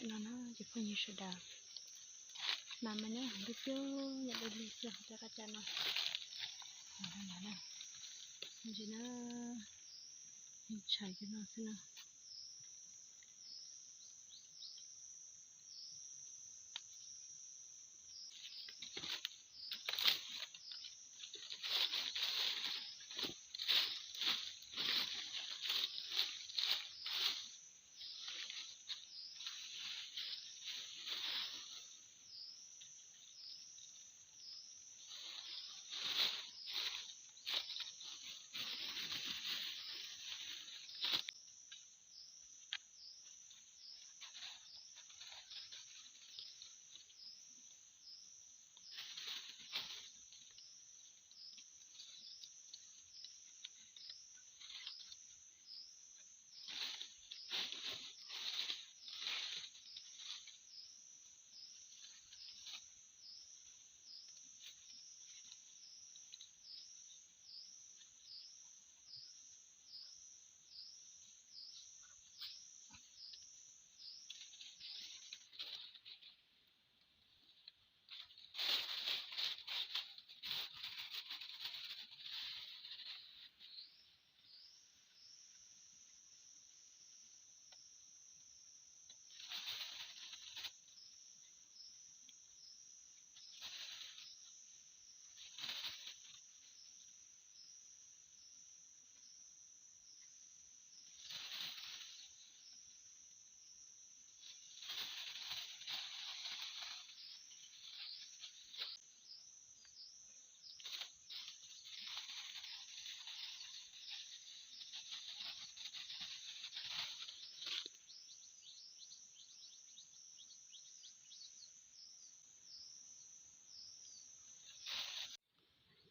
No na ces phooj ywg sawv daws, mas mas nyob ntuj cub nyob dua li xyoo cov qab cab no. Ntsis na, ntshai cov no xwb na.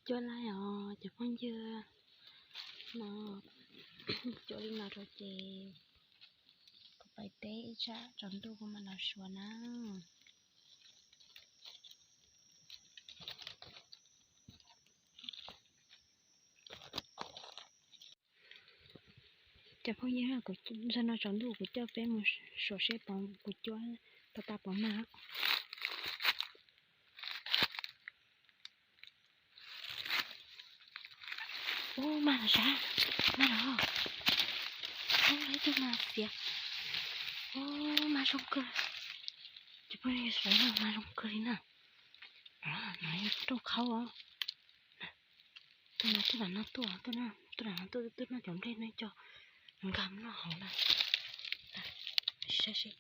Cuab laij os cov phooj ywg, no cuab li no rau ces kuv pais teb ib tsam tsaus ntuj kuv mam los suav na. Cov phooj ywg, kuv ntxhais no tsaus ntuj kuv coj peb mus suav seb pom kuv cuab tau tas pom mag. Ub, mag los sav, mag los. Ub, ib tug mag xiav. Ub, mag zoo kawg. Cov phooj ywg saib na, mag zoo kawg li na. No yog rau qhaub os. Tus no tuaj nram no tuaj, tuaj nram no tuaj, tuaj noj cov nplej no coj nkag mus noj hauv na. Saib seb.